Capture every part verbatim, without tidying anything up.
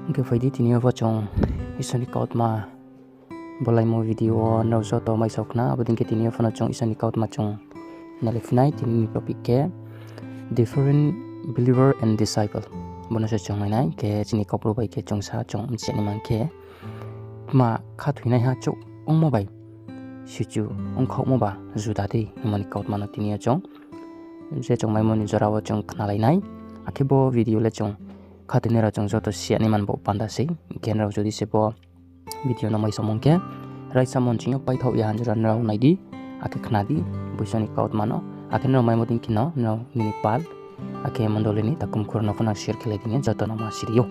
Hing khe phai di, tini yo pho chung Isor ni kautma bolaimo video wo nrao joto maisao khna. Abo dei khe tini yo pho no chung Isor ni kautma chung nalaiphi nai. Tini ni topic khe different believer and disciple. Bo no se chung nai nai khe chini Kaubru bai khe chung sa chung mchih ni man khe, tma khathoinaiha chouh ongmo bai sichu ongkhaohmo ba juda dei hingmo ni kautma no tini yo chung je chung maimo ni jora wo chung khnalai nai. Akhe bo video le chung khathoinai rao chung joto si ya ni man bo panda sei. Hing khe nrao jodi se bo video no maisaomung khe, raisa mon ching yo paithaoh ya hanjora nrao nai di, akhe khna di, bo Isor ni kautma no, akhe nrao maimo dei khe no nrao nini pal, akhe mondoli ni takhumkhu rao no pho no share khelai di hing ye joto no ma siri ou.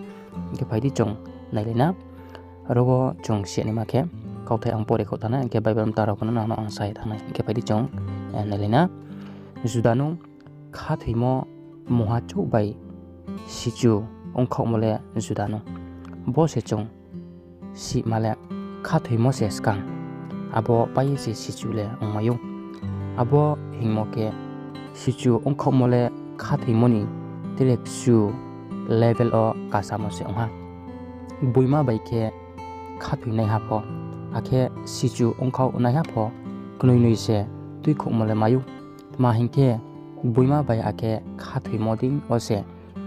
Hing khe phai di chung nailai na. Aro wo chung si ya naima khe, kauthai ang pore khouh thanng nai, hing khe Bible mta rao pho no nang no ang sa ye thanng nai. Hing khe phai di chung nailai na. Juda nou khathoimo mungha chouh bai sichu ongkhaohmo le juda nou. Bo se chung sima le khathoimo se skang, abo pai ye se sichu le ongmai ou. Abo hingmo khe sichu ongkhaohmo le khathoimo ni tre kchu level wo kasamo se ong ha. Gboima bai khe khathoinaiha pho, akhe sichu ongkhaohnaiha pho, knoi noi se tuikhouhmo le mai ou. Tma hing khe, gboima bai akhe khathoimo dei wo se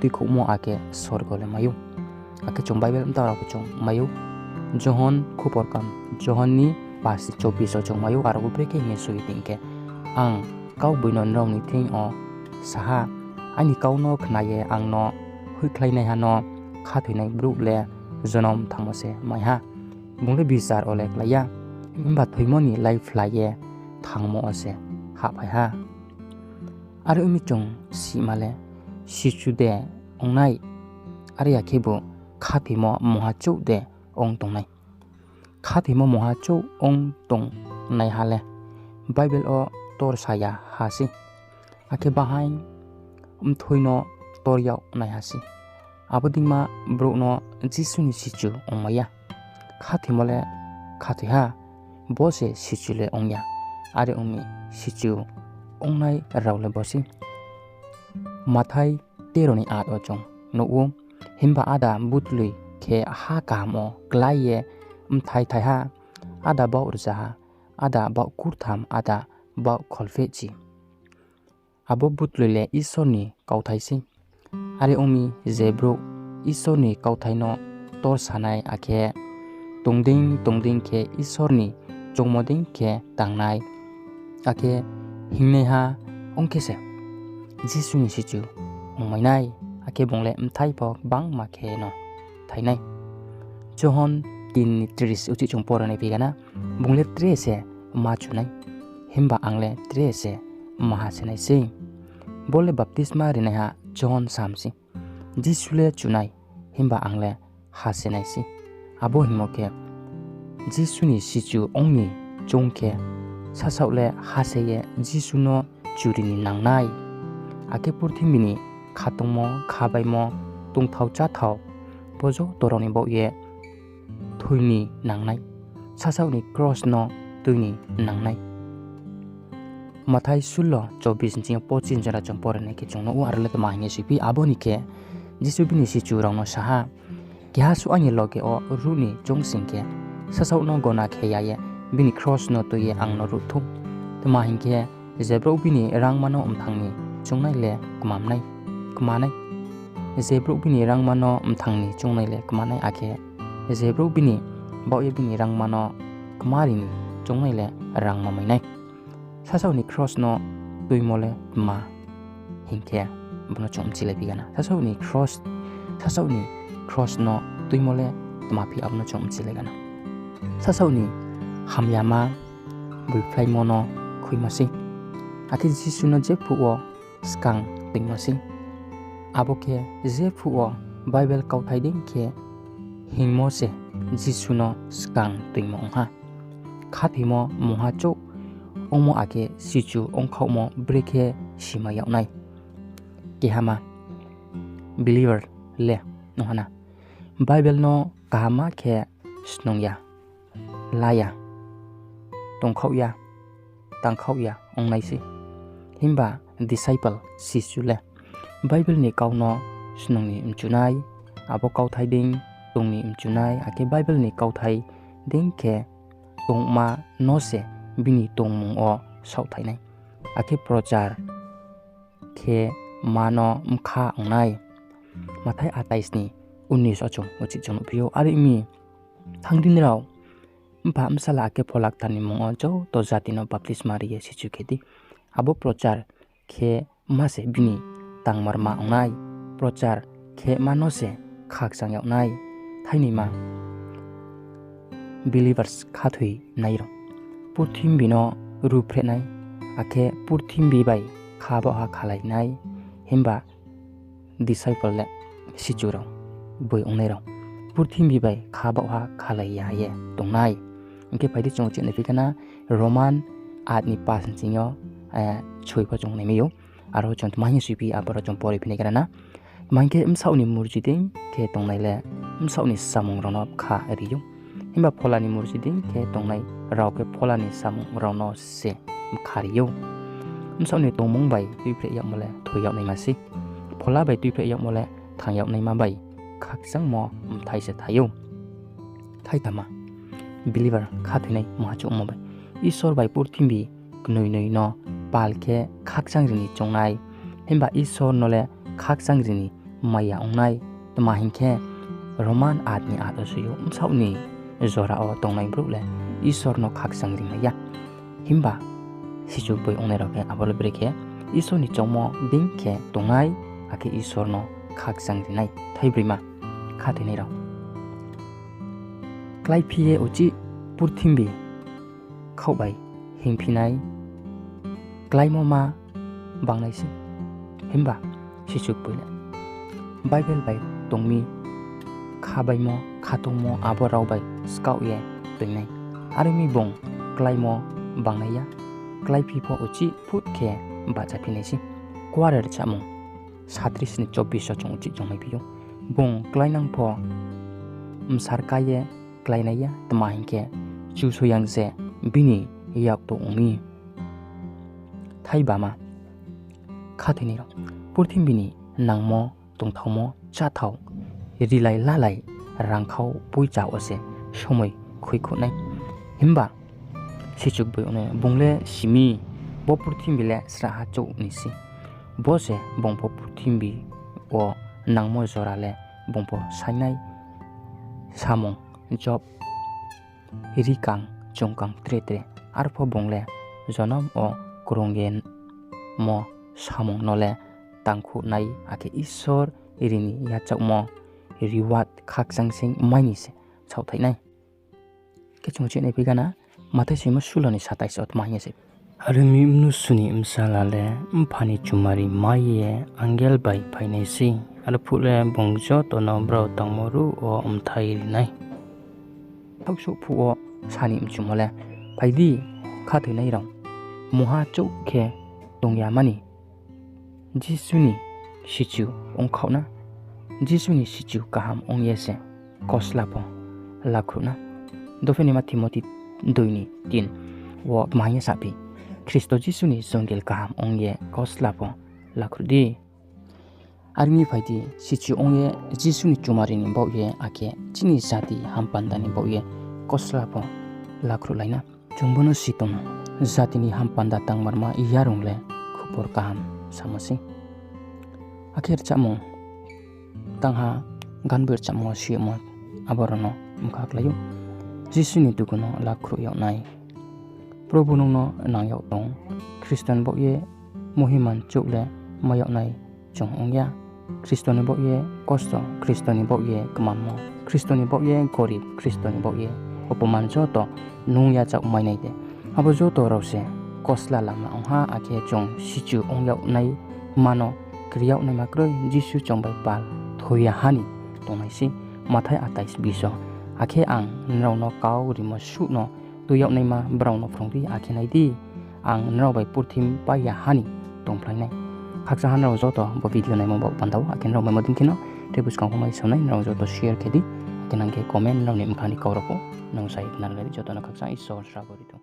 tuikhouhmo akhe sorgo le mai ou. Akhe chung Bible mta rao pho chung mai ou. Johon khupor kam, Johon ni pas chobbish wo chung mai ou, aro bo brekhe hing ye soi di hing khe, ang kaugboino nrao ni thing yo sa ha, aini kau no khna ye ang no hoihkhlainaiha no khathoinai brouh le jonom thangmo se mai ha. Bung le bichar wo le klái ya, himba thoimo ni láiphlai ye thangmo wo se hahphai ha. Are ong mi, chung sima le sichu de ong nai, are ya khebu khathoimo mungha chouh de ong tong nai? Khathoimo mungha chouh ong tongnaiha le Bible wo tor sa ya ha sei, akhe bahaing mthoi no tor yag naiha sei. Abo deima brouh no Jisu ni sichu ongmai ya. Khathoimo le khathoi ha, bo se sichu le ong ya. Are ong mi, sichu ongnai rao le bo sei. Mathai tero ni at wo chung nuh ou, himba áda butloi khe ha kaham wo klái ye bthai thai ha, áda baoh rzaha, áda baoh kurtham, áda baoh kholphehchi. Abo butloi le Isor ni kauthai sei. Are ong mi, je brouh Isor ni kauthai no tor sa nai, akhe tong dei tong dei khe Isor ni choungmo dei khe tang nai, akhe hingnaiha ong khe se Jisu ni sichu ongmai nai, akhe bung le bthai pho gbangma khe no thai nai. Johon tin ni tris uchih chung pore nai phi gana, bung le tre se ma chu nai, himba ang le tre se ma ha se nai sei. Bo le baptisma rinaiha Johon sam sei. Jisu le chu nai, himba ang le ha se nai sei. Abo hingmo khe, Jisu ni sichu ong ni choung khe, sasaoh le ha se ye Jisu no churi ni nang nai. Akhe purthimbi ni khatungmo, khabaimo, tongthao cháthao, bo joto rao ni baoh ye thoi ni nang nai. Sasaoh ni kros no tui ni nang nai. Mathai sullo chobbish ni ching yo pochis jora chung pore nai khe chung nuh ou, aro le tma hing ye siphi, abo ni khe Jisu bini sichu rao no sa ha, keha suh aini loge wo ruh ni choung sing khe, sasaoh no gona khe ya ye bini kros no tui ye ang no ruh thou. Tma hing khe, je brouh bini rangma no mthang ni choungnai le kma nai, kma nai. Je brouh bini rangma no mthang ni choungnai le kma nai, akhe je brouh bini baoh ye bini rangma no kmari ni choungnai le rangma mai nai. Sasaoh ni kros no tuimo le tma hing khe, abo no chung mchilai phi gana. Sasaoh ni kros, sasaoh ni kros no tuimo le tma phi, abo no chung mchilai gana. Sasaoh ni hamyama boiphlaimo no khuimo sei. Akhe Jisu no jephuh wo skang toingmo sei. Abo khe jephuh wo Bible kauthai dei khe hingmo se Jisu no skang toingmo ong ha. Khathoimo mungha chouh ongmo akhe sichu ongkhaohmo brekhe simai yag nai. Kehama believer le nung ha na, Bible no kaham khe snung ya, la ya, tongkhaoh ya, tangkhaoh ya ong nai sei. Himba disciple, sichu le Bible ni kau no snung ni mchu nai, abo kauthai dei tong ni mchu nai, akhe Bible ni kauthai dei khe tongma no se bini tongmung wo saohthai nai, akhe prochar khe ma no bkha ong nai. Mathai atais ni unis wo chung uchih chung nuhphi ou. Are ong mi, thanng di nrao, mpha bsala akhe phola kthar ni mmung wo joto jati no baptisma ri ye sichu khe di. Abo prochar khe ma se bini tangmarma ong nai, prochar khe ma no se khakchang yag nai. Thainoima, believers khathoinai rao, purthimbi no ruhphreh nai, akhe purthimbi bai kha baohha khalai nai, himba disciple le sichu rao, boi ongnai rao, purthimbi bai kha baohha khalai ya ye tong nai. Hing khe phai di chung uchih naiphi khe na, Roman aat ni pas ni ching yo, eh, soi pho chung naimai ou. Aro chung tma hing ye soiphi, aboro chung pore phinai khe na. Tma hing khe, bsaoh ni murji dei khe tongnai le bsaoh ni samung rao no bkha ri ou. Himba phola ni murji dei khe tongnai rao khe phola ni samung rao no se bkha ri ou. Bsaoh ni tongmung bai tuiphreh yagmo le thoi yag naima sei. Phola bai tuiphreh yagmo le thanng yag naima bai khakchangmo bthai se thai ou. Thaithama, believer khathoinai maha chouhmo bai, Isor bai purthimbi knoi noi no pal khe khakchang ri ni choung nai. Himba Isor no le khakchang ri ni maya ong nai. Tma hing khe, Roman aat ni aat wo soi ou, bsaoh ni jora wo tongnai brouh le Isor no khakchang ri mai ya. Himba sichu boi ongnai rao khe abo le brekhe Isor ni choungmo dei khe tongnai, akhe Isor no khakchang ri nai. Thaibroima, khathoinai rao, kláiphi ye uchih purthimbi khaoh bai hingphi nai, kláimo ma bangnai sei. Himba sichu boi le Bible bai tong mi, khabaimo, khatungmo abo rao bai skaoh ye toing nai. Are ong mi bung kláimo bangnai ya, kláiphi pho uchih phut khe bahchaphi nai sei. Kuarer rchamung satris ni chobbish wo chung uchih chung naiphi ou. Bung kláinang pho msarka ye kláinai ya, tma hing khe, Kchusoyang se bini yak to ong mi. Thaibama, khathoinai rao, purthimbi ni nangmo, tongthaomo, cháthao, rilai lalai, rangkhau poicha wo se somoi khuikhuh nai. Himba sichu boi ongnai, bung le si mi, bo purthimbi le srahha chouh ni sei. Bo se bung pho purthimbi wo nangmo jora le bung pho saingnai samung, job, rikang, chungkang tre tre. Arpho bung le jonom wo krung ye mo samung no le tangkhuh nai, akhe Isor ri ni yachaohmo reward khakchang sing mai ni se saohthai nai. Khe chung chih naiphi khe na, Mathai soimo sulo ni satais wo tma hing ye se, Are ong mi, Mnusu ni Bsala le mpha ni chumari mai ye angel bai phai nai sei. Arphuh le bung joto no brao tangmo ruh wo bthai ri nai. Thaohsouh phuh wo sa ni mchumo le, phai di, khathoinai rao, mungha chouh khe tong ya mani, Jisu ni sichu ongkhaoh na, Jisu ni sichu kaham ong ye se kosla pho lakhruh na. Dophenaima Timoti dui ni tin wo tma hing ye saphi, Khristo Jisu ni jongil kaham ong ye kosla pho lakhruh di. Are ong mi phai di, sichu ong ye Jisu ni chumari ni baoh ye, akhe chini jati hampanda ni baoh ye kosla pho lakhruhlai na. Chung bo no si tong, jati ni hampanda tangmarma yarung le khupor kaham samo sei. Akhe rchamung tangha, ganboi rchamung wo siyagmo, abo rao no mkha klái ou. Jisu ni dugu no lakhruh yag nai. Probu nung no nang yag tong. Khristo ni baoh ye muhiman chouh le mai yag nai chung ong ya. Khristo ni baoh ye kosto, Khristo ni baoh ye kmanmo, Khristo ni baoh ye gorib, Khristo ni baoh ye opoman joto nung yachaoh mai nai de? Abo joto rao se kosla lama ong ha, akhe chung sichu ong yag naima no kri yag naima kroi, Jisu chung bai pal thoi ya ha ni tongnai sei. Mathai atais biso. Akhe ang nrao no kau rimo suh no tui yag naima brao no phrung di, akhe nai di, ang nrao bai purthimbi pai ya ha ni tongphlai nai. Khakchangha nrao joto bo video naimo baoh panda wo, akhe nrao maimo dei khe no tei buskang pho mai sao nai, nrao joto share khe di, akhe nang khe comment nrao ni mkha ni kau rao pho nung sai khna ri di. Joto no khakchang, Isor srabo ri tong.